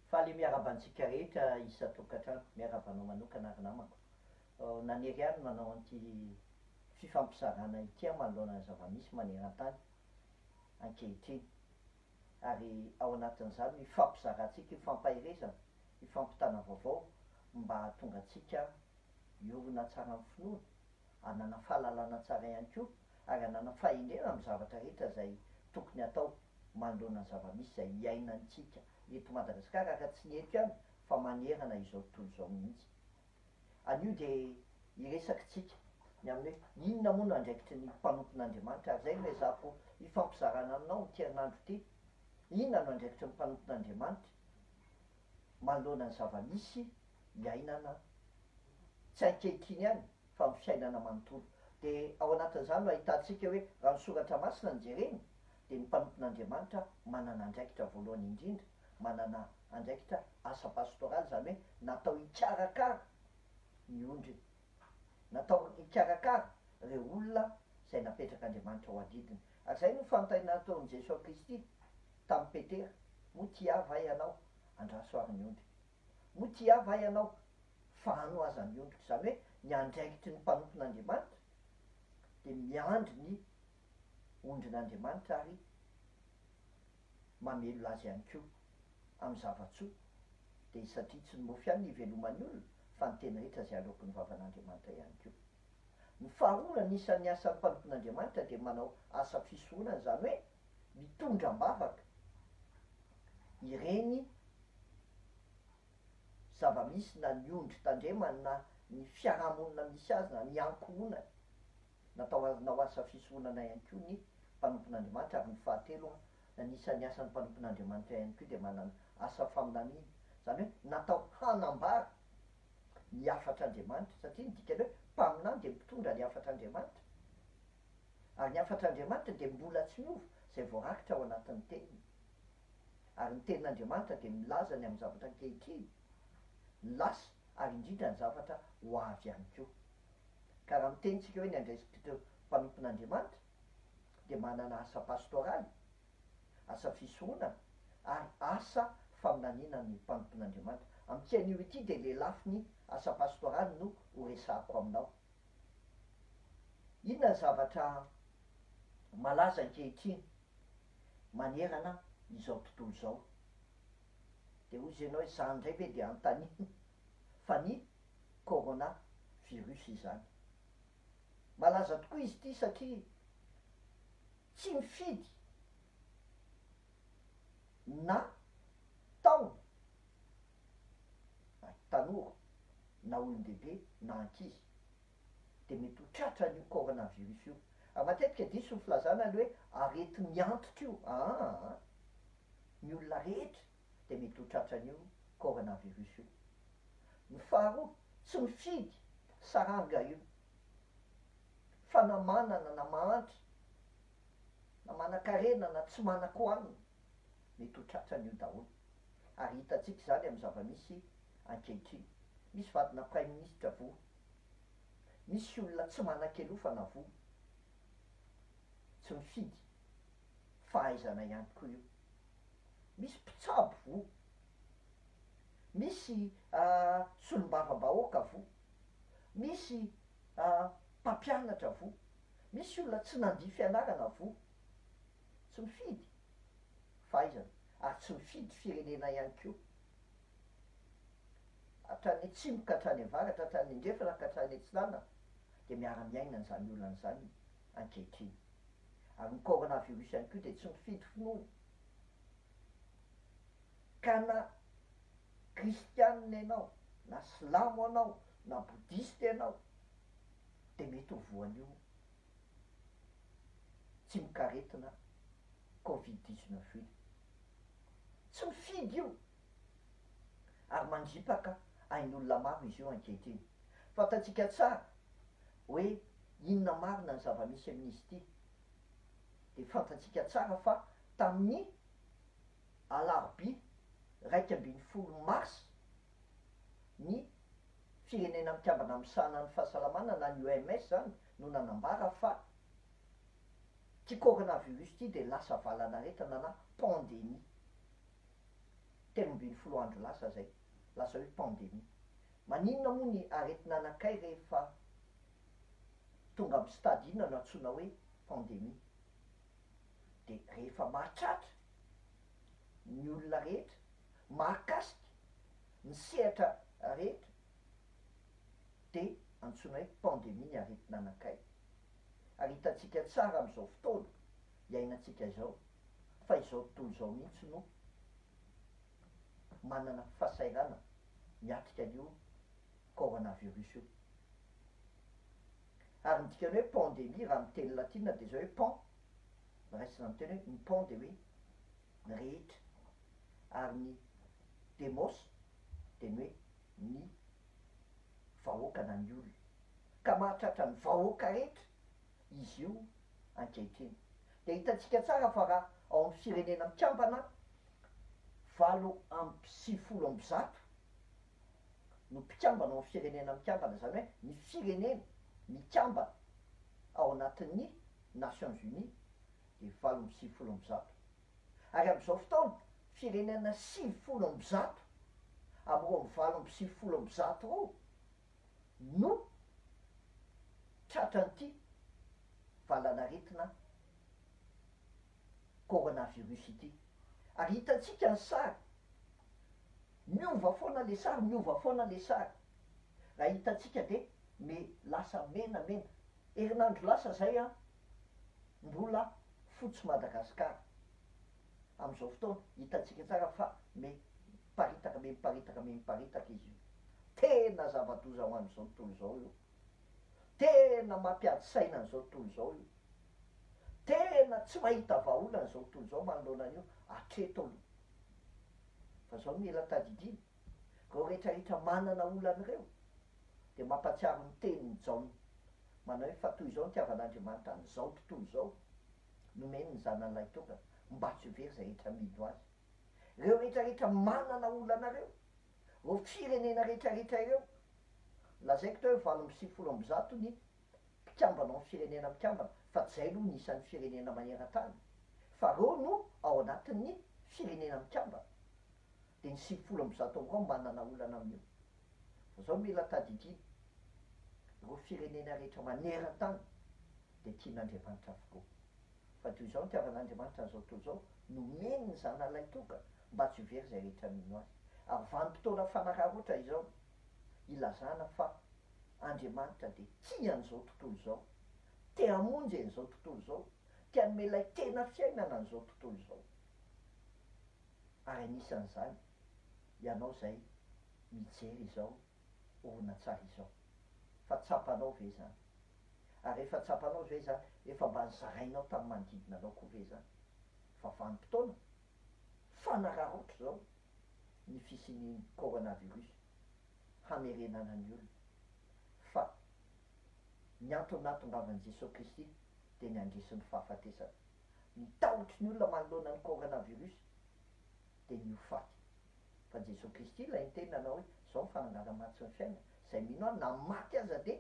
Faly miarahaba antsika rehetra isan-tokantrano, miarahaba anao manokana ry namako. Nanery ahy ny manao an'ity fifampizarana ity aho manoloana ny zava-misy maneran-tany ankehitriny. Ary ao anatin'izany no hifampizarantsika, hifampaherezana, hifampitana vaovao mba hahatonga antsika hiorina tsara amin'ny finoana, hanana fahalalana tsara ihany koa ary hanana fahendrena amin'ny zavatra rehetra izay tokony hatao manoloana ny zava-misy izay iainantsika eto Madagasikara ary tsy ny eto ihany fa manerana izao tontolo izao mihitsy. Anio dia hiresaka isika ny amin'ny hoe inona moa no andraikitry ny mpanompon'Andriamanitra ary izay no ezahako hifampizarana aminao amin'ity herinandro ity. Inona no andraikitry ny mpanompon'Andriamanitra manoloana ny zava-misy iainana tsy ankehitriny ihany fa amin'ny fiainana manontolo. Dia ao anatin'izany no ahitantsika hoe raha ny soratra masina no jerena dia ny mpanompon'Andriamanitra manana andraikitra voalohany indrindra, manana andraikitra asa pastoraly, izany hoe natao hikarakara ny ondriny, natao hikarakara ireo olona izay napetrak'Andriamanitra ho adidiny. Ary izay no fanontaniana nataon'i Jesoa Kristy tamin'i Petera, Moa tia Ahy va ianao? Andraso ary ny ondriko. Moa tia Ahy va ianao? Fahano aza ny ondriko. Izany hoe ny andraikitry ny mpanompon'Andriamanitra dia miandry ny ondrin'Andriamanitra ary mamelona azy ihany koa amin'ny zava-tsoa, dia satria tsy ny mofo ihany no iveloman'ny olona fa ny teny rehetra izay aloaky ny vavan'Andriamanitra ihany koa. Ny faharoa anisan'ny asan'ny mpanompon'Andriamanitra dia manao asa fisoronana, izany hoe mitondra am-bavaka ireny zava-misy na ny ondry tandremany na ny fiarahamonina misy azy na ny ankohonany. Natao hanao asa fisoronana ihany koa ny mpanompon'Andriamanitra ary ny fahatelo, anisan'ny asan'ny mpanompon'Andriamanitra ihany koa dia manana asa faminaniana, izany hoe natao hanambara ny hafatr'Andriamanitra, satria ny dikan'ny hoe mpaminany dia mpitondra ny hafatr'Andriamanitra, ary ny hafatr'Andriamanitra dia mbola tsy miova, izay voarakitra ao anatin'ny teniny, ary ny tenin'Andriamanitra dia milaza ny amin'ny zavatra ankehitriny, ny lasa ary indrindra ny zavatra ho avy ihany koa. Ka raha miteny tsika hoe ny andraikitry mpanompon'Andriamanitra dia manana asa pastoraly, asa fisoronana ary asa faminaniana ny mpanompon'Andriamanitra. Amin'ity anio ity dia le lafiny asa pastoraly no ho resahako aminao. Inona ny zavatra malaza ankehitriny manerana izao tontolo izao? Dia hoy ianao hoe izany indray ve dia anontaniana fa ny Corona virus izany. Malaza tokoa izy ity satria tsy mifidy na taona na tanora na olon-dehibe na ankizy dia mety ho tratran'io corona virus io. Ary matetika diso ny filazana ny hoe aretin'ny antitra io, aa ny olona rehetra dia mety ho tratran'io coronavirus io. Ny faharoa, tsy mifidy saranga io, fa na manana na mahantra, na manankarena na tsy manan-kohanina, mety ho tratran'io daholo. Ary hitantsika izany amin'ny zava-misy ankehitriny. Misy vadina praiminisitra voa. Misy olona tsy manan-kelofana voa. Tsy mifidy fahaizana ihany koa io. Misy mpitsabo voa. Misy solombavambahoaka voa. Misy mpampianatra voa. Misy olona tsy nandia fianarana voa. Tsy mifidy fahaizana ary tsy mifidy firenena ihany koa. Hatrany atsimo ka hatrany avaratra, hatrany andrefana ka hatrany atsinanana dia miara-miaina an'izany olana izany ankehitriny. Ary ny coronavirus ihany koa dia tsy mifidy finoana. Ka na kristianina ianao, na silamo anao, na bodista ianao, dia mety ho voan'io tsimokaretina covid 19 io. Tsy mifidy io, ary mandripaka ain'olona maro izy io ankehitriny. Fantatsika tsara hoe inona marina ny zava-misy amin'izy ity, dia fantatsika tsara fa tamin'ny alarobia 11 marsa ny Firenena Mikambana Misahana ny Fahasalamana na ny OMS izany no nanambara fa ity coronavirus ity dia lasa valan'aretina na pandemie. 13 andro lasa izay, lasa hoe pandemie. Maninona moa ny aretina anakay rehefa tonga amin'ny stade inona no antsoina hoe pandemie? Dia rehefa mahatratra ny olona rehetra, mahakasika ny sehatra rehetra dia antsoina hoe pandemie ny aretina anakay. Ary hitantsika tsara amin'izao fotoana iainantsika izao fa izao tontolo izao mihitsy no manana fahasahiranana miatrika an'io coronavirus io. Ary ny dikan'ny hoe pandemie raha amin'ny teny latina dia izao hoe pan, raisina amin'ny teny hoe ny pan dia hoe ny rehetra ary ny demos dia ny hoe ny vahoaka na ny olona. Ka mahatratra ny vahoaka rehetra izy io ankehitriny. Dia hitantsika tsara fa raha ao amin'ny firenena mikambana 198 no mpikambana ao amin'ny firenena mikambana, izany hoe ny firenena mikambana ao anatin'ny Nations Unies dia 198. Ary amin'izao fotoana, firenena 190 amin'ireo 198 ireo no tratran'ity valanaretina coronavirus ity. Ary hitantsika ny sary, miova foana le sary, miova foana le sary. Raha hitantsika dia me lasa menamena. Herinandro lasa zay an, mbola fotsy Madagascar. Amin'izao fotoana, hitantsika tsara fa me miparitaka, me miparitaka, me miparitaka izy io. Tena zava-doza ho an'izao tontolo izao io. Tena mampiady saina an'izao tontolo izao io. Tena tsy mahita vahaolana izao tontolo izao manoloana an'io hatreto aloha. Fa izao no mila tadidiana, ireo rehetra rehetra manana olana ireo dia mampatsiaro ny tenin'i Jaona manao hoe fa toy izao no nitiavan'Andriamanitra an'izao tontolo izao, nomeny ny Zanany lahitokana mba tsy ho very izay rehetra mino Azy. Ireo rehetra rehetra manana olana ireo, ireo firenena rehetra rehetra ireo, lazaiko teo hoe 198 ny mpikambana ao amin'ny firenena mikambana, fa tsy izay aloha ny isan'ny firenena maneran-tany, fa ireo no ao anatin'ny firenena mikambana, dia ny 190 amin'ireo manana olana amin'io. Fa izao no mila tadidiana, ireo firenena rehetra maneran-tany dia tian'Andriamanitra avokoa. Fa toy izao nitiavan'Andriamanitra an'izao tontolo izao, nomeny ny Zanany lahitokana mba tsy ho very izay rehetra mino Azy. Ary vanim-potoana fanararaotra izao ilazana fa Andriamanitra dia tia an'izao tontolo izao, te hamonjy an'izao tontolo izao, te hanome ilay tena fiainana an'izao tontolo izao. Ary anisan'izany ianao izay mijery izao horonantsary izao. Fa tsapanao ve izany? Ary rehefa tsapanao ve izany, efa mba nozarainao tamin'ny manodidina anao koa ve izany? Fa vanim-potoana fanararaotra izao ny fisian'iny coronavirus hamerenana ny olona fa ny antony nahatongavan'i Jesoa Kristy dia ny handresy ny fahafatesana. Ny tahotry ny olona manoloana ny coronavirus dia ny ho faty. Fa Jesoa Kristy ilay niteny nanao hoe, Izao ny fanangana-maty sy ny fiainana, izay mino Ahy na maty aza dia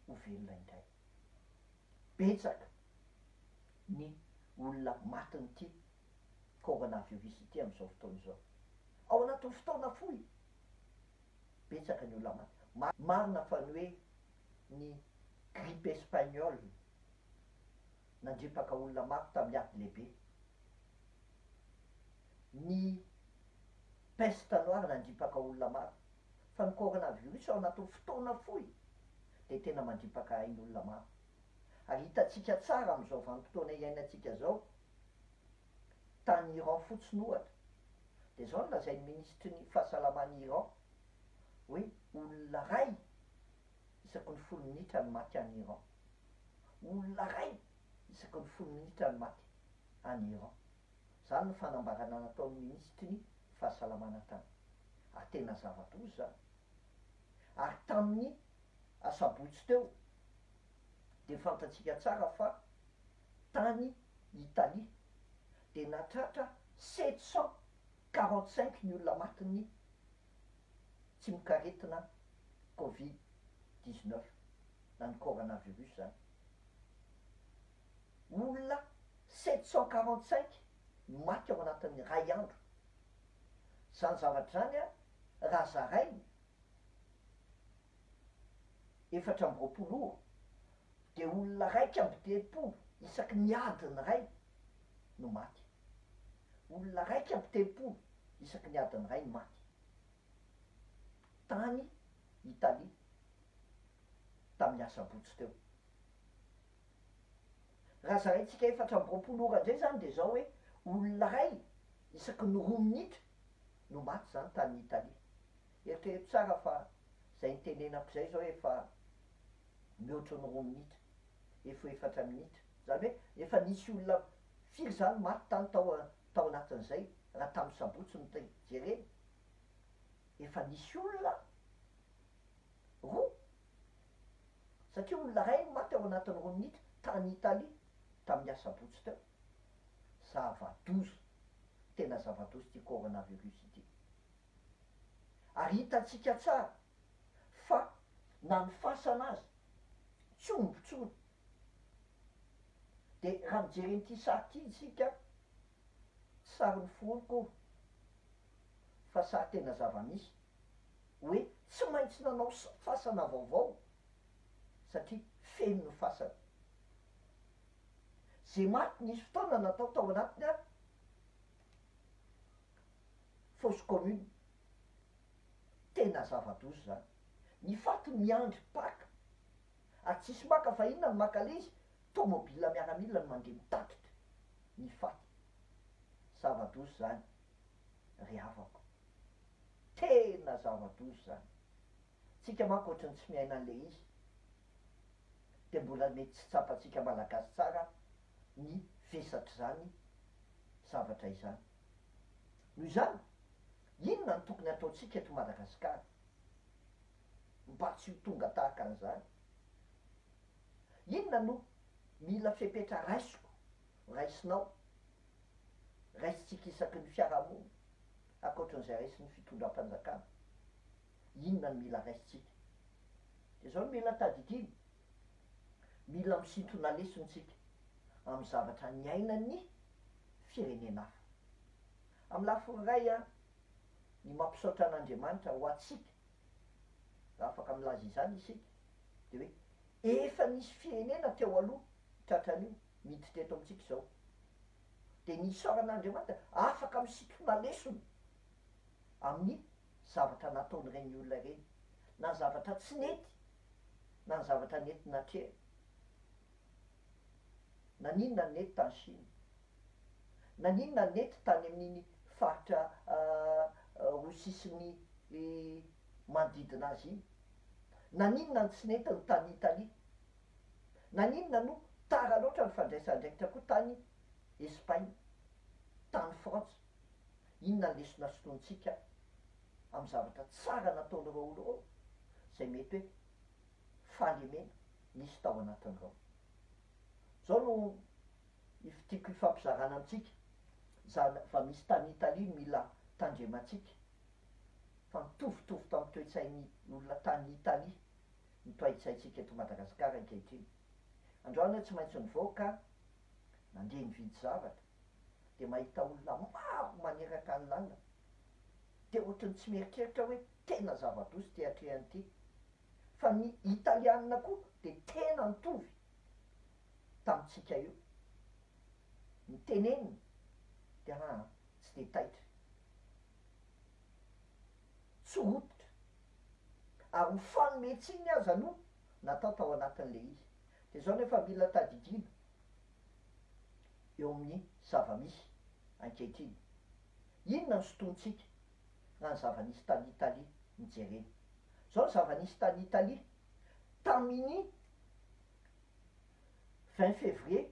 ho velona indray. Betsaka ny olona matin'ity coronavirus ity amin'izao fotoana izao. Ao anatin'ny fotoana fohy, betsaka ny olona maty. Marina fa ny hoe ny grippe espagnole nandripaka olona maro tamin'ny ady lehibe. Ny peste noire nandripaka olona maro. Fa ny coronavirus ao anatin'ny fotoana fohy dia tena mandripaka ain'olona maro. Ary hitantsika tsara amin'izao vanim-potoana iainantsika izao, tany Iran fotsiny ohatra, dia izao no lazain'ny minisitry ny fahasalaman'i Iran, hoe olona iray isaky ny folo minitra no maty any Iran. Olona iray isaky ny folo minitra no maty any Iran. Izany no fanambarana nataon'ny minisitry ny fahasalamana tany. Ary tena zava-doza izany. Ary tamin'ny asabotsy teo dia fantatsika tsara fa tany Italie dia nahatratra 745 ny olona matin'ny tsimokaretina covid 19 na ny coronavirus izany. Olona 745 no maty ao anatin'ny iray andro. Izany zavatra izany raha zaraina 24 ora dia olona 31 isaky ny adiny iray no maty. Olona 31 isaky ny adiny iray no maty. Tany Italia tamin'ny asabotsy teo. Raha zaraintsika 24 ora indray izany dia izao hoe olona iray isaky ny roa minitra no maty izany tany Italia. Eritrereto tsara fa izay nitenenako izay izao efa mihoatra ny roa minitra, efa ho efatra minitra. Izany hoe efa nisy olona firy izany maty tany tao tao anatin'izay raha tamin'ny sabotsy no jerena? Efa nisy olona roa. Satria olona iray no maty ao anatin'ny roa minitra tany Italie tamin'ny asabotsy teo. Zava-doza, tena zava-doza ity coronavirus ity. Ary hitantsika tsara fa na ny fasana aza tsy omby intsony. Dia raha mijery an'ity sary ity isika, tsy sary noforoniko io fa sary tena zava-misy. hoe tsy maintsy nanao fasana vaovao satria feno ny fasana. Ze maty nisy fotoana natao tao anatiny ary fosse commune. Tena zava-doza izany. Ny faty miandry mpaka ary tsisy maka fa inona no maka le izy? Tomobile miaramila no mandeha mitatitra ny faty. Zava-doza izany ry havako. Tena zava-doza izany. Tsika manko ohatry ny tsy miaina an'ilay izy. Dia mbola mety tsy tsapantsika Malagasy tsara ny vesatr'izany zavatra izany. Noho izany, inona no tokony hataontsika eto Madagasikara mba tsy ho tonga tahaka an'izany? Inona no mila fepetra raisiko, raisinao, raisintsika isaky ny fiarahamonina? ankoatran'izay raisin'ny fitondram-panjakana, inona no mila raisintsika? Dia izao no mila tadidiana, mila misintona lesona isika amin'ny zavatra niainan'ny firenena hafa. Amin'ny lafiny iray, ny mampisaotra an'Andriamanitra ho antsika, raha afaka milaza izany isika, dia hoe efa nisy firenena teo aloha tratran'io miditra eto amintsika izao. dia ny isaorana Andriamanitra afaka misintona lesona amin'ny zavatra nataon'ireny olona ireny, na ny zavatra tsy nety na ny zavatra nety natrehiny. Naninona no nety tany Chine? Naninona no nety tany amin'iny faritra Rosia sy ny manodidina azy iny? Naninona no tsy nety ny tany Italia? Naninona no tara loatra ny fandraisana andraikitra koa tany Espaina, tany Frantsa? Inona ny lesona sintonintsika amin'ny zavatra tsara nataon'ireo olona ireo izay mety hoe fahalemena nisy tao anatin'ireo? Izao no tiako hifampizarana amintsika, zava-misy tany Italia no mila tandremantsika fa mitovitovy tamin'ny toe-tsain'ny olona tany Italia ny toe-tsaintsika eto Madagasikara ankehitriny. Androany aho tsy maintsy nivoaka nandeha nividy zavatra dia mahita olona maro maneraka ny lalana dia ohatry ny tsy mieritreritra hoe tena zava-doza ity atrehany ity fa ny italianina koa dia tena nitovy tamintsika io. Ny teneniny dia aa tsy dia taitra. Tsy rototra. Ary ho fanome tsiny aza no natao tao anatin'ilay izy. Dia izao nefa mila tadidiana eo amin'ny zava-misy ankehitriny. Inona no sintonintsika raha ny zava-nisy tany Italia no jerena? Izao ny zava-nisy tany Italia tamin'ny vingt février,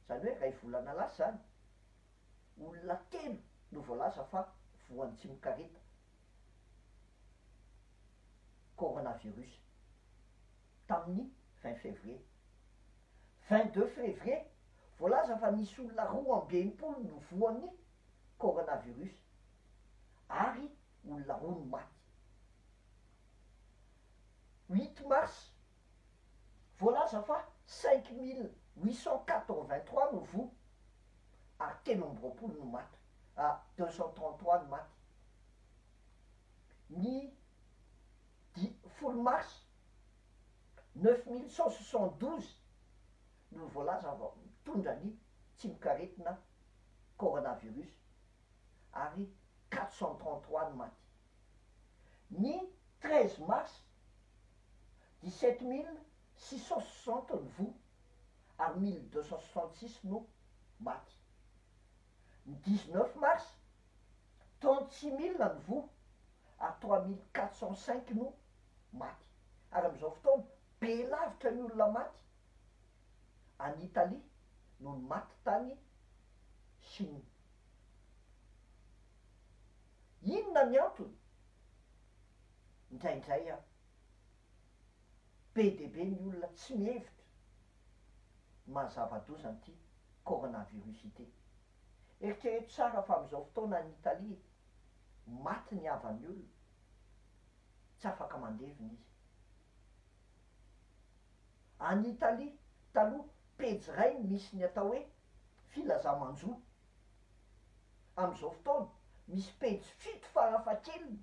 izany hoe iray volana lasa izany, olona telo no voalaza fa voan'ny tsimokaretina. coronavirus tamin'ny vingt février. 22 février, voalaza fa nisy olona 62 no voan'ny coronavirus ary olona roa no maty. Huit mars, voalaza fa 5883 no voa ary 23 no maty. 233 ny maty. Ny di folo mars, 9172 no voalaza fa mitondra ny tsimokaretina coronavirus ary 433 ny maty. Ny 13 mars, 17660 ny voa ary 1266 no maty. Ny 19 mars, 36000 ny voa ary 3405 no maty. Ary amin'izao fotoana, be lavitra ny olona maty any Italie noho ny maty tany Chine. Inona ny antony? Indraindray aho, be dia be ny olona tsy mihevitra ny maha zava-doza an'ity coronavirus ity. Eritrereto tsara fa amin'izao fotoana any Italie, maty ny havan'ny olona, tsy afaka mandevina izy. Any Italie, taloha, pejy iray no misy ny atao hoe filaza-manjo. Amin'izao fotoana, misy pejy fito farafahakeliny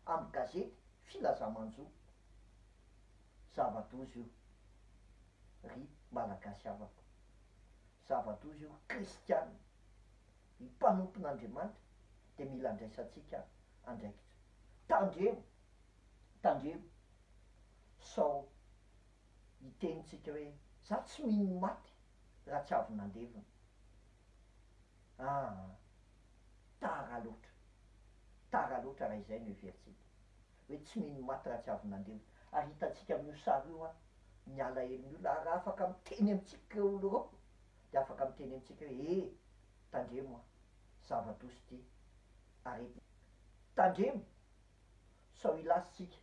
amin'ny gazety filaza-manjo. Zava-doza io, ry Malagasy havako. Zava-doza io, ry Kristiana, ry mpanompon'Andriamanitra, dia mila andraisantsika andraikitra. Tandremo, tandremo sao hiteny tsika hoe za tsy mino maty raha tsy avy nandevina. Aa, tara loatra, tara loatra raha izay no heverintsika. Hoe tsy mino maty raha tsy avy nandevina. Ary hitantsika amin'io sary io an, ny alahelon'ny olona, ary raha afaka miteny amintsika ireo olona ireo, dia afaka miteny amintsika hoe e, tandremo an, zava-doza ity aretina. Tandremo sao hilaza tsika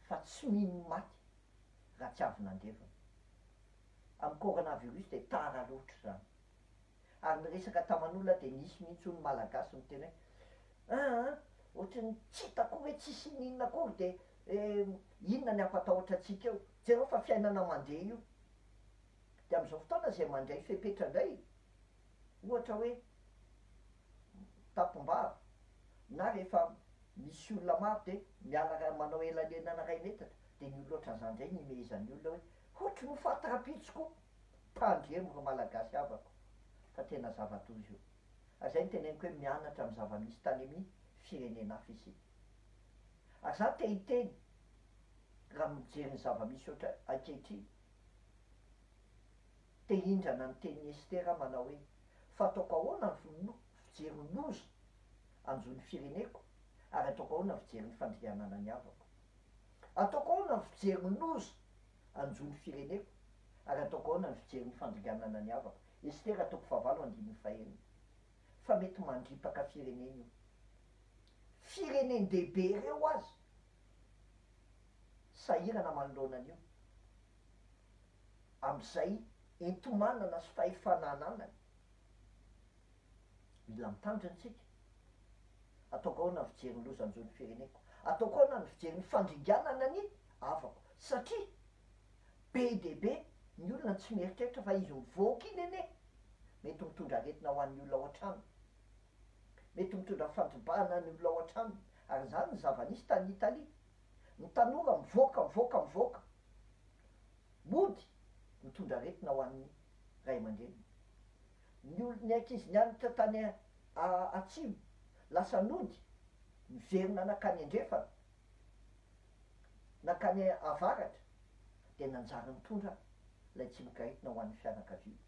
fa tsy mino maty raha tsy avy nandevina. Amin'ny coronavirus dia tara loatra izany. Ary niresaka taman'olona dia nisy mihitsy hono Malagasy niteny hoe aa ohatran'ny tsy hita akory hoe tsisy ininona akory dia inona ny hampatahotra antsika eo. Jereo fa fiainana mandeha io. Dia amin'izao fotoana izay mandray fepetra indray, ohatra hoe mitampom-bava na rehefa misy olona maro dia miala manao elanelanana iray metatra dia ny olona ohatran'izany indray no imehezan'ny olona hoe hotry ny ho faty rahampitso koa. Tandremo ry Malagasy havako fa tena zava-doza io. Ary izay no teneniko hoe mianatra amin'ny zava-misy tany amin'ny firenena hafa isika. Ary za te hiteny raha mijery ny zava-misy ohatra ankehitriny, te hindrana ny tenin'i Estera manao hoe, fa ataoko ahoana ny fijery ny loza hanjo ny fireneko ary ataoko ahoana ny fijery ny fandrianana ny havako? Ataoko ahoana ny fijery ny loza hanjo ny fireneko ary ataoko ahoana ny fijery ny fandringanana ny havako? Estera toko fahavalo andininy fahenina. Fa mety mandripaka firenena io. Firenen-dehibe ireo aza sahirana manoloana an'io. Amin'izay enti-manana sy fahefana ananany. Mila mitandrina isika. Ataoko ahoana ny fijery ny loza hanjo ny fireneko? Ataoko ahoana ny fijery ny fandringanana ny havako? Satria be dia be ny olona tsy mieritreritra fa izy mivoaka iny anie mety mitondra aretina ho an'ny olona ao an-tranony. Mety mitondra fandrobana ny olona ao an-tranony. Ary izany ny zava-nisy tany Italie. Ny tanora mivoaka, mivoaka, mivoaka. Mody mitondra aretina ho an'ny ray aman-dreniny. Ny ol- ny ankizy nianatra tany atsimo lasa nody, niverina nankany andrefana, nankany avaratra, dia nanjary nitondra ilay tsimokaretina ho an'ny fianakaviana.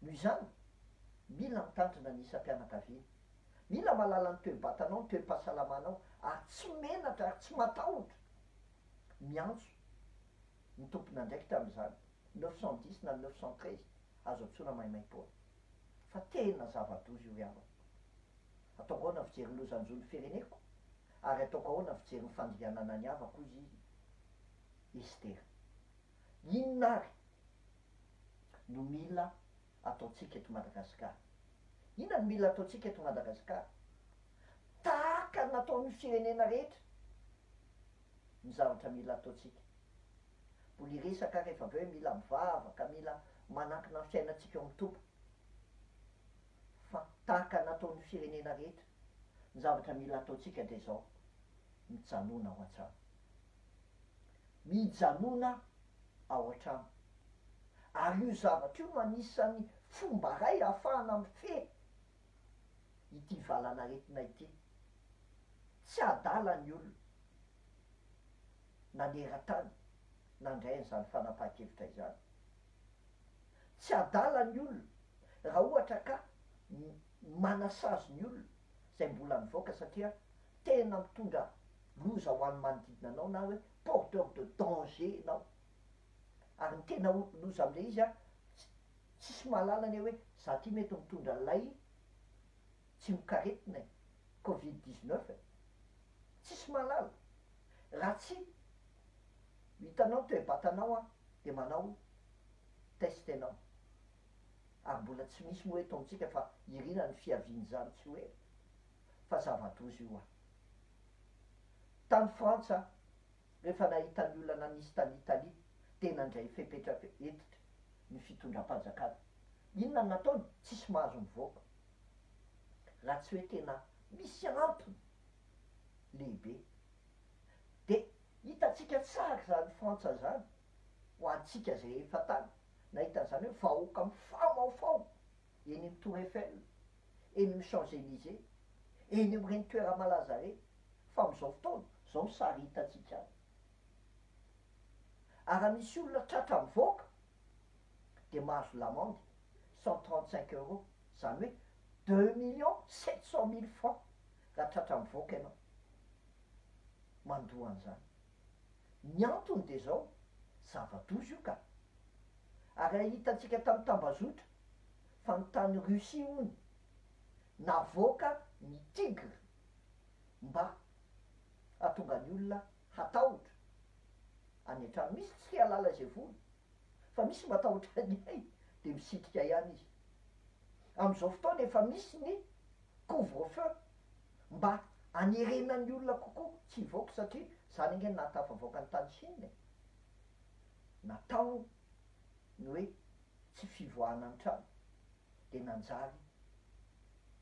Noho izany, mila mitandrina ny isam-pianakaviana. Mila mahalala ny toe-batanao, ny toe-pahasalamanao, ary tsy menatra ary tsy matahotra miantso ny tompon'andraikitra amin'izany, 910 na 913, azo antsoina maimaimpoana. Fa tena zava-doza io ry havana. Ataoko ahoana ny fijery ny loza hanjo ny fireneko? Ary ataoko ahoana ny fijery ny fandringanana ny havako hoy i Estera. Inona ary no mila ataontsika eto Madagasikara? Inona no mila ataontsika eto Madagasikara? Tahaka ny nataon'ny firenena rehetra ny zavatra mila ataontsika. Mbola hiresaka aho rehefa avy eo hoe mila mivavaka, mila manankina ny fiainantsika eo amin'ny Tompo. Fa. Tahaka ny nataon'ny firenena rehetra, ny zavatra mila ataontsika dia izao, mijanona ao an-trano. Mijanona ao an-trano. Ary io zavatra io no anisan'ny fomba iray ahafahana mifehy ity valan'aretina ity. Tsy adala ny olona naneran-tany nandray an'izany fanapahan-kevitra izany. Tsy adala ny olona raha ohatra ka manasazy ny olona izay mbola mivoaka satria tena mitondra loza ho an'ny manodidina anao na hoe porteur de danger ianao. Ary ny tena loza amin'ilay izy an, tsisy mahalala anie hoe za ty mety mitondra an'ilay tsimokaretina e, covid 19 e. Tsisy mahalala. Raha tsy hitanao ny toe-batanao an, dia manao test ianao. Ary mbola tsy misy moa eto amintsika fa irina ny fiavian'izany tsy ho ela. Fa zava-doza io an. Tany Frantsa, rehefa nahita ny olana nisy tany Italia, dia nandray fepetra hentitra ny fitondram-panjakana. Inona no nataony? Tsisy mahazo mivoaka. Raha tsy hoe tena misy antony lehibe. Dia hitantsika tsara izany Frantsa izany, ho antsika izay efa tany, nahita an'izany hoe vahoaka mifamahofaho eny amin'ny Tour Eiffel, eny amin'ny Champs Elysées, eny amin'ireny toera-malaza ireny, fa amin'izao fotoana, izao ny sary hitantsika any. Ary raha misy olona tratra mivoaka dia mahazo lamandy 135 euros, izany hoe 2 700 000 francs raha tratra mivoaka ianao mandoa an'izany. Ny antony dia izao, zava-doza io ka. Ary hitantsika tamin'ny tambazotra fa ny tany Russie hono navoaka ny tigre mba hahatonga ny olona hatahotra any an-trano. Misy tsy te hahalala izay vola fa misy matahotra ny ainy dia misitrika ihany izy. Amin'izao fotoana efa misy ny couvre feu mba hanerena ny olona kokoa tsy hivoaka satria izany ange no nahatafavoaka ny tany Chine e. Natao ny hoe tsy fivoahana ny trano dia nanjary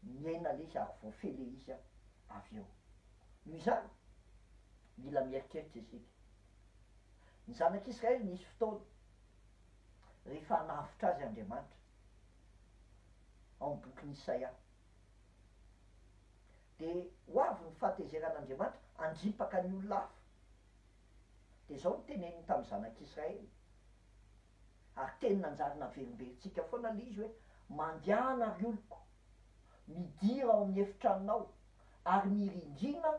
niaina ilay izy ary voafehy ilay izy avy eo. Noho izany, mila mieritreritra isika. Ny zanak'Israely nisy fotoana rehefa hanavotra azy Andriamanitra ao amin'ny bokin'i Isaia. Dia ho avy ny fahatezeran'Andriamanitra handripaka ny olona hafa. Dia izao no teneniny tamin'ny zanak'Israely, ary teny nanjary naverimberintsika foana ilay izy hoe, Mandehana ry oloko, midira ao amin'ny efitranonao, ary mirindrina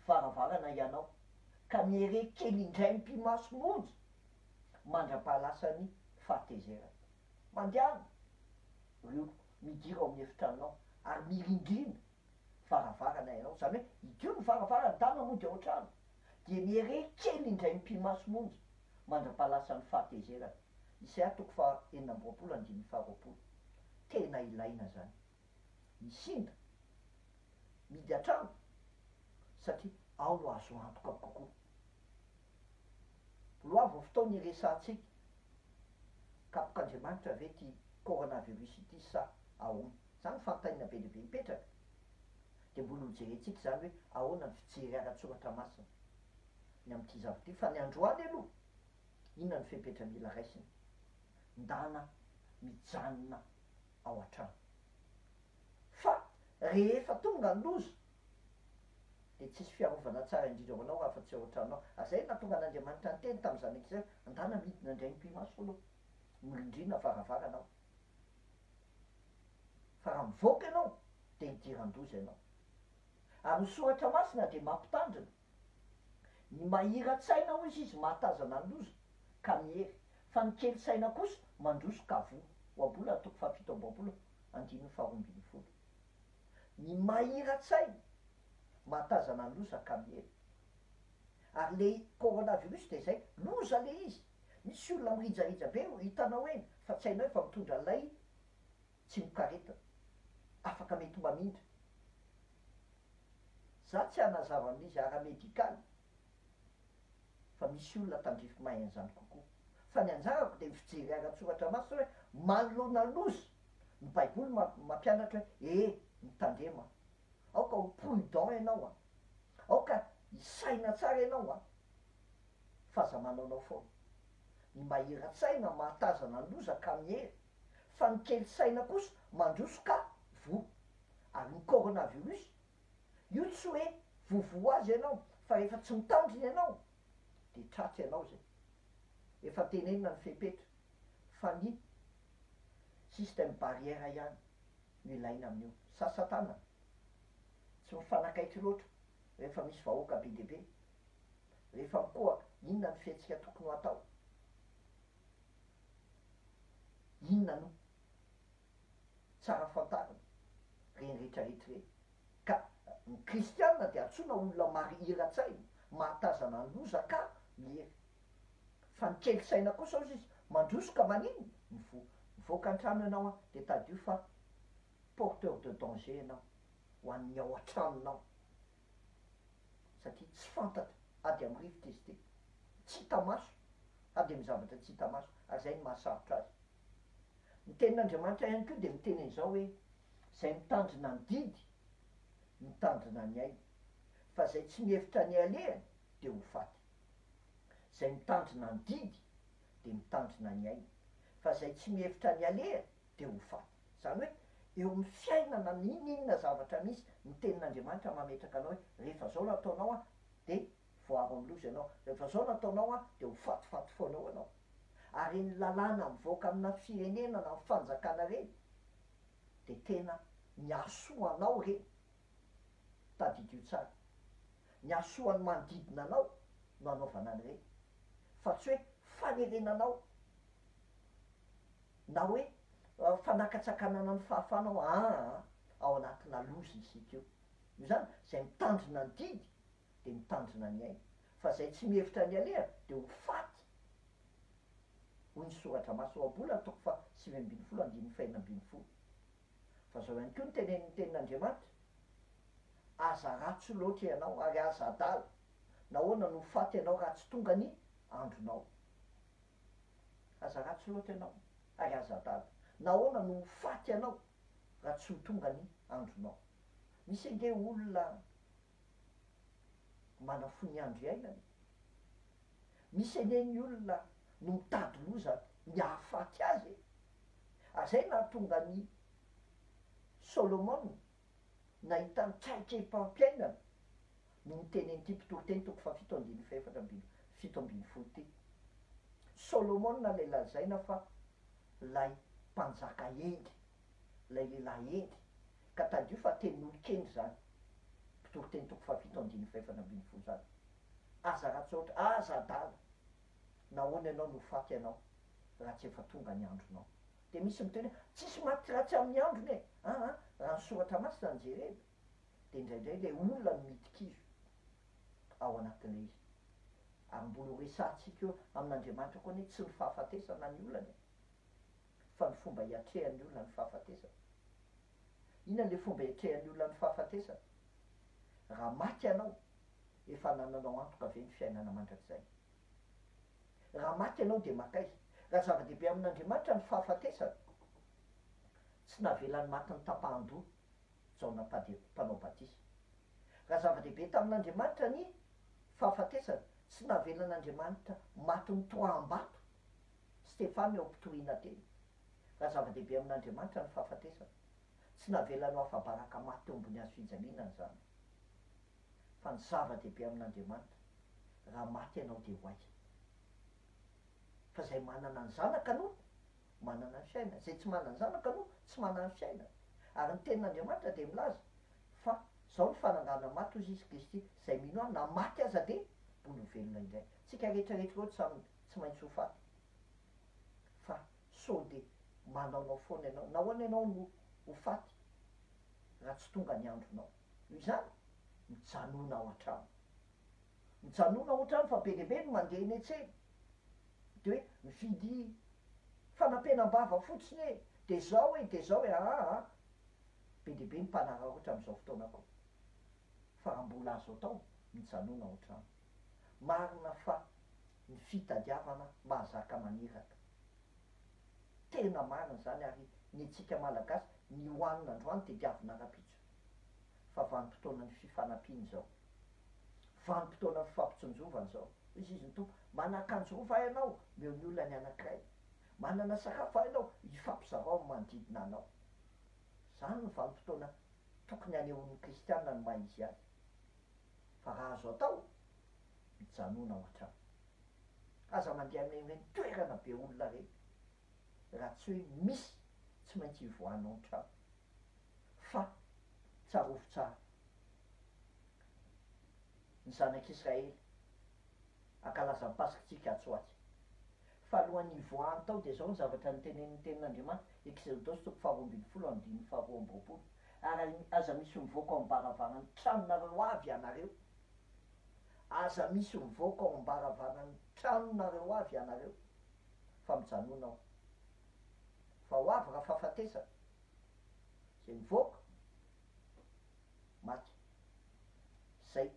varavarana ianao, ka miere kely indray mipi-maso monja, mandra-pahalasan'ny fahatezerana. Mandehana, ry oloko, midira ao amin'ny efitranonao, ary mirindrina varavarana ianao, izany hoe hidio ny varavarana, dana mody ao an-trano, dia miere kely indray mipi-maso monja, mandra-pahalasan'ny fahatezerana. Isaia toko faha 26 andininy faha 20. Tena ilaina izany. Misinda, midy an-trano, satria ao no azo antoka kokoa. Mbola ho avy ny fotoana hiresahantsika, kapok'Andriamanitra ve ity coronavirus ity sa ahoana? Izany fanontaniana be dia be mipetraka. Dia mbola hojerentsika izany hoe ahoana ny fijery ara-tsoratra masina ny amin'ity zavatra ity. Fa ny androany aloha, inona ny fepetra mila raisina? Ndana mijanona ao an-trano. Fa rehefa tonga ny loza, dia tsisy fiarovana tsara indrindra ho anao afa-tsy ao an-tranonao. Ary izay no nahatonga an'Andriamanitra niteny tamin'ny zanak'Israely, Ndana midina indray mipi-maso aloha, mirindrina varavarana aho. Fa raha mivoaka ianao, dia hidiran-doza ianao. Ary ny Soratra Masina dia mampitandrina, Ny mahira-tsaina, hoy izy, mahatazana ny loza, ka miery, fa ny kely saina kosa mandroso ka voa. Ohabolana toko fahafito amby roapolo, andininy faharoa ambin'ny folo. Ny mahira-tsaina mahatazana ny loza ka miery. Ary le coronavirus dia izay, loza le izy. Misy olona mirijarija be hitanao eny fa tsy hainao efa mitondra an'ilay tsimokaretina. Afaka mety mamindra. Za tsy hanazava amin'izy ara-medikaly fa misy olona tandrify mahay an'izany kokoa. Fa ny anjarako dia ny fijery ara-tsoratra masina hoe manoloana loza. Ny baiboly mampianatra hoe ee mitandrema, aoka ho prudent ianao an, aoka hisaina tsara ianao an, fa aza manaonao foana. Ny mahira-tsaina mahatazana ny loza ka miery, fa ny kely saina kosa mandroso ka voa. Ary ny coronavirus, io tsy hoe voavoa azy ianao fa rehefa tsy mitandrina ianao dia tratra ianao izay. Efa tenenina ny fepetra fa ny système barrière ihany no ilaina amin'io. Sasa tanana, tsy mifanakaiky loatra rehefa misy vahoaka be dia be, rehefa mikohaka, inona ny fihetsika tokony ho atao? Inona no tsara fantarina ireny rehetra rehetra ireny? Ka ny kristiana dia antsoina olona marihira-tsaina, mahatazana ny loza ka miery. Fa ny kely saina kosa hozy izy, mandroso ka maninona? Mivoha. Mivoaka an-trano ianao an, dia tadidio fa porteur de danger ianao ho an'ny ao an-tranonao. Satria tsy fantatra, ady amin'ny rivotra izy ity. Tsy hita maso, ady amin'ny zavatra tsy hita maso, ary izay no mahasarotra azy. Ny tenin'Andriamanitra ihany koa dia miteny an'izao hoe, Izay mitandrina ny didy, mitandrina ny ainy, fa izay tsy mihevitra ny alehany dia ho faty. Izay mitandrina ny didy dia mitandrina ny ainy, fa izay tsy mihevitra ny alehany dia ho faty. Izany hoe, eo amin'ny fiainana n'inon'inona zavatra misy, ny tenin'Andriamanitra mametraka anao hoe, rehefa izao no ataonao an, dia voaro amin'ny loza ianao, rehefa izao no ataonao an, dia ho fatifaty foana eo ianao. Ary ny lalàna mivoaka amina firenena na fanjakana ireny dia tena ny hahasoa anao ireny. Tadidio tsara. Ny hahasoa ny manodidina anao no anaovana an'ireny. Fa tsy hoe fanerena anao na hoe fanakatsakanana ny fahafahanao aa ao anatina loza isika io. Noho izany, izay mitandrina ny didy dia mitandrina ny ainy, fa izay tsy mihevitra ny aleha dia ho faty, hoy ny Soratra Masina, Ohabolana toko faha 19 andininy faha 16. Fa izao ihany koa no tenenin'ny Tenin'Andriamanitra, Aza ratsy loatra ianao, ary aza adala, nahoana no ho faty ianao raha tsy tonga ny andronao? Aza ratsy loatra ianao, ary aza adala, nahoana no ho faty ianao raha tsy ho tonga ny andronao? Misy ange olona manafohy ny andro iainany e! Misy anie ny olona no mitady loza ny hahafaty azy e! Ary izay nahatonga an'i Solomona nahita ny traikefam-piainana no niteny an'ity Mpitoriteny toko fahafito andininy fahefatra ambin'ny 17 ity. Solomona ilay lazaina fa ilay mpanjaka hendry, ilay lehilahy hendry, ka tadidio fa tenin'olon-kendry izany Mpitoriteny toko fahafito andininy fahefatra 18 izany. Aza ratsy loatra, aza adala, nahoana ianao no ho faty ianao raha tsy efa tonga ny andronao? Dia misy miteny hoe, tsisy maty raha tsy amin'ny androny e! Aa, raha ny soratra masina no jerena, dia indraindray ilay olona no midikizo ao anatin'ilay izy. Ary mbola ho resahantsika eo amin'Andriamanitra koa anie tsy ny fahafatesana ny olana e! Fa ny fomba hiatrehan'ny olona ny fahafatesana. Inona ilay fomba hiatrehan'ny olona ny fahafatesana? Raha maty ianao, efa anananao antoka ve ny fiainana mandrakizay? Raha maty ianao dia mankaiza? Raha zava-dehibe amin'Andriamanitra ny fahafatesana, tsy navelany maty nitapahan-doha Jaona Mpanao Batisa. Raha zava-dehibe tamin'Andriamanitra ny fahafatesana, tsy navelan'Andriamanitra maty nitoaham-bato Stefana eo am-pitoriana teny. Raha zava-dehibe amin'Andriamanitra ny fahafatesana, tsy navelany ho afa-baraka maty teo ambony hazo fijaliana ny Zanany. Fa ny zava-dehibe amin'Andriamanitra, raha maty ianao dia ho aiza? Fa izay manana ny Zanaka no manana ny fiainana, izay tsy manana ny Zanaka no tsy manana ny fiainana. Ary ny Tenin'Andriamanitra dia milaza fa izao ny fananganana maty hozy Izy Kristy, izay mino Ahy na maty aza dia mbola ho velona indray. Tsika rehetra rehetra ireo tsy samy tsy maintsy ho faty. Fa sao dia manaonao foana ianao, nahoana ianao no ho faty raha tsy tonga ny andronao? Noho izany, mijanona ao an-trano. Mijanona ao an-trano fa be dia be ny mandeha eny an-tsena. Dia hoe mividy fanampenam-bava fotsiny e, dia izao e, dia izao e, aa. Be dia be ny mpanararaotra amin'izao fotoana koa. Fa raha mbola azo atao, mijanona ao an-trano. Marina fa ny fitadiavana mahazaka maniraka. Tena marina izany ary ny antsika Malagasy ny hohanina androany tediavina rapitso fa vanim-potoanan'ny fifanampiana izao. Vanim-potoanan'ny fifampitsinjovana izao. Hoy izy ny Tompo, Manan-kanjo roa va ianao? Omeo ny olona ny anankiray. Manana sakafo va ianao? Ifampizarao amin'ny manodidina anao. Izany no vanim-potoana tokony hanehoan'ny kristiana ny maha izy azy. Fa raha azo atao, mijanona ao an-trano. Aza mandeha amin'ireny toerana be olona ireny raha tsy hoe misy tsy maintsy hivoahanao ny trano. Fa tsarovy tsara, ny zanak'Israely hankalaza ny Paskitsika atsy ho atsy. Fa alohan'ny hivoahany tao dia izao ny zavatra notenenin'ny Tenin'Andriamanitra, Eksodosy toko faharoa ambin'ny folo andininy faharoa amby roapolo, Ary aza misy mivoaka ao am-baravaran'ny tranonareo avy ianareo. Aza misy mivoaka ao am-baravaran'ny tranonareo avy ianareo, fa mijanona ao. Fa ho avy rafahafatesana, izay mivoaka, maty. Izay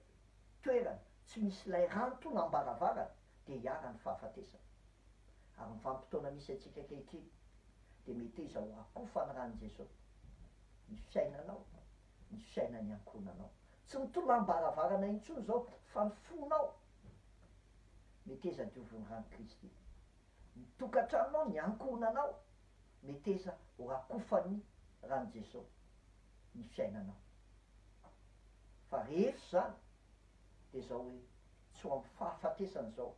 toerana tsy misy ilay rano am-baravarana dia iharan'ny fahafatesana. Ary ny vanim-potoana misy antsika ankehitriny dia meteza ho rakofan'ny ran'i Jesosy ny fiainanao, ny fiainan'ny ankohonanao. Tsy ny tolam-baravarana intsony izao fa ny fonao. Meteza diovin'ny ran'i Kristy. Ny tokantranonao, ny ankohonanao, meteza ho rakofan'ny ran'i Jesosy ny fiainanao. Fa rehefa izany dia izao hoe tsy ho amin'ny fahafatesana izao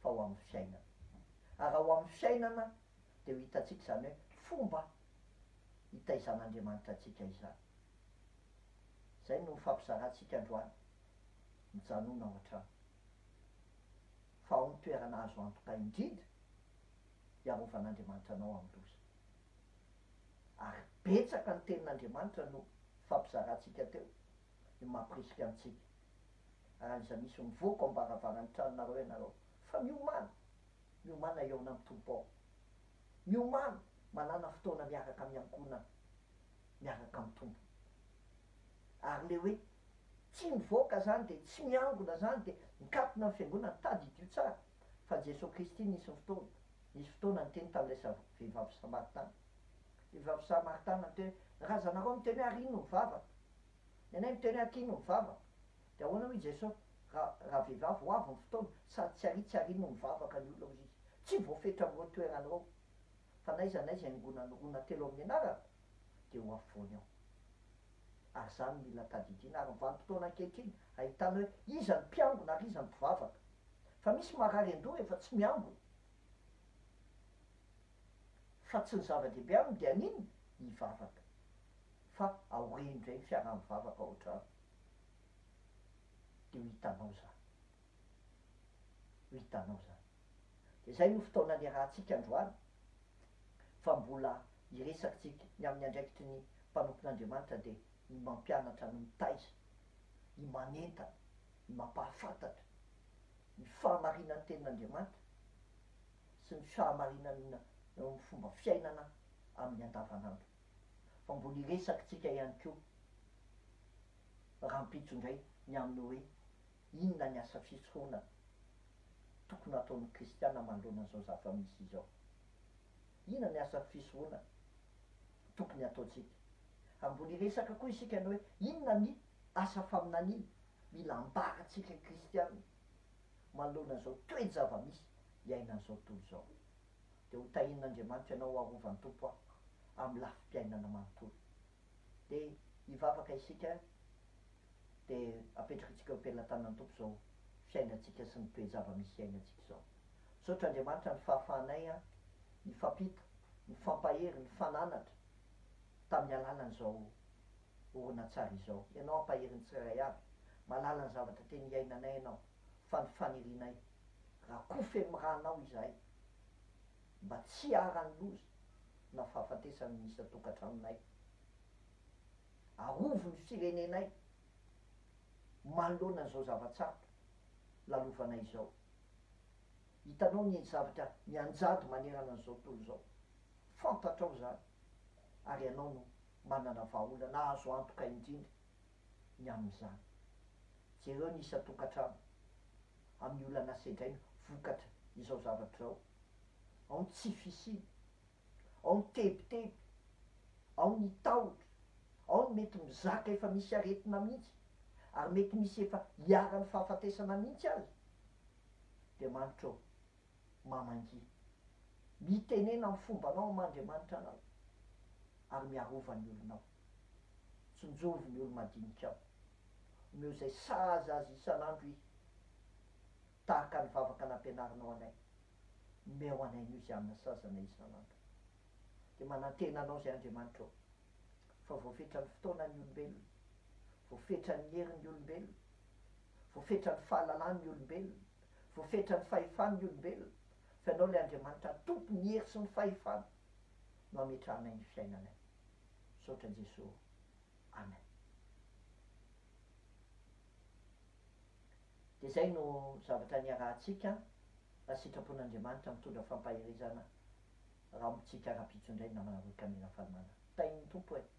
fa ho amin'ny fiainana. Ary raha ho amin'ny fiainana dia ho hitantsika izany hoe fomba hitaizan'Andriamanitra antsika izany. Izay no nifampizarantsika androany, mijanona ao an-trano. Fa ao ny toerana azo antoka indrindra hiarovan'Andriamanitra anao amin'ny loza. Ary betsaka ny tenin'Andriamanitra no nifampizarantsika teo, ny mampirisika antsika. Ary aiza misy mivoaka ao am-baravaran'ny tranonareo ianareo, fa miomàna, miomàna hihaona amin'ny Tompo ao. Miomàna, manàna fotoana miaraka amin'ny ankohonana, miaraka amin'ny Tompo. Ary le hoe tsy mivoaka zany dia tsy miangona zany dia mikatona ny fiangonana, tadidio tsara fa Jesoa Kristy nisy fotoana, nisy fotoana niteny tamin'ilay vehivavy samaritana. Vehivavy samaritana niteny hoe, ny razanareo miteny hoe ary ino mivavaka? Ny anay miteny hoe aty no mivavaka. Dia ahoana hoy Jesoa? Raha raha vehivavy ho avy ny fotoana, sady tsy ary tsy ary no mivavaka ny olona hoy izy. Tsy voafetra amin'ireo toerana ireo. Fa n'aiza n'aiza iangonan'ny roa na telo amin'ny anarako, dia ho afovoany ao. Ary izany no mila tadidiana. Ary ny vanim-potoana ankehitriny, ahitana hoe iza ny mpiangona ary iza ny mpivavaka. Fa misy marary an-doha rehefa tsy miangona. Fa tsy ny zava-dehibe aminy dia haninona? Hivavaka. Fa aoriany indray ny fiaraha-mivavaka ao an-trano. Dia ho hitanao izany. Ho hitanao izany. Dia izay no fotoana niarahantsika androany, fa mbola hiresaka-tsika ny amin'ny andraikitry ny mpanompon'Andriamanitra dia ny mampianatra ny mitaiza, ny manentana, ny mampahafantatra ny fahamarinan'ny tenin'Andriamanitra sy ny fahamarinana eo amin'ny fomba fiainana amin'ny andavanandro. Fa mbola hiresaka-tsika ihany koa rahampitso indray ny amin'ny hoe inona ny asa fisoronana tokony hataon'ny kristiana manoloana an'izao zava-misy izao. Inona ny asa fisoronana tokony hataontsika? Ary mbola hiresaka koa isika ny hoe inona ny asa faminaniana mila ambarantsika kristiana manoloana an'izao toe-java-misy iainan'izao tontolo izao. Dia ho tahian'Andriamanitra ianao ho arovan'ny Tompo aho amin'ny lafim-piainana manontolo. Dia hivavaka isika dia apetrakintsika eo am-pelatanan'ny Tompo izao fiainantsika sy ny toe-java-misy iainantsika izao. Misaotra Andriamanitra ny fahafahanay nifampita, nifampahery, nifananatra tamin'ny alalan'izao horonantsary izao. Ianao hampahery ny tsirairay avy. Mahalala ny zavatra tena iainanay Ianao fa ny fanirianay rakofy amin'ny ranao izahay mba tsy hiharan'ny loza na fahafatesana ny isan-tokantranonay. Arovy ny firenenay manoloana an'izao zava-tsarotra lalovanay izao. Hitanao ny zavatra mianjady manerana an'izao tontolo izao. Fantatrao izany ary ianao no manana vahaolana azo antoka indrindra ny amin'izany. Jereo ny isan-tokantrano amin'ny olana sedraina vokatra izao zavatra izao. Ao ny tsy fisiana. Ao ny tebiteby, ao ny tahotra, ao ny mety mizaka efa misy aretina mihitsy, ary mety misy efa iharan'ny fahafatesana mihitsy aza. Andriamanitra ô, mamangia. Mitenena amin'ny fombanao amin'Andriamanitra anao, ary miarova ny olonao. Tsinjovy ny olo-madinikao. Omeo izay sahaza azy isan'andro ihy, tahaka ny vavaka nampianarinao anay. Omeo anay an'io izay hanina sahaza anay isan'andro. Dia manantena Anao izay Andriamanitra ô, fa voafetran'ny fotoana ny olombelona, voafetran'ny herin'ny olombelona, voafetran'ny fahalalany ny olombelona, voafetran'ny fahefany ny olombelona, fa Ianao ilay Andriamanitra Tompon'ny hery sy ny fahefana no ametrahanay ny fiainanay. Misaotra Jesoa ô. Amen. Dia izay no zavatra niarahantsika raha sitrapon'Andriamanitra mitondra fampaherezana raha ombintsika rahampitso indray namana Roy Camille Rafalimanana. Tahin'ny Tompo e!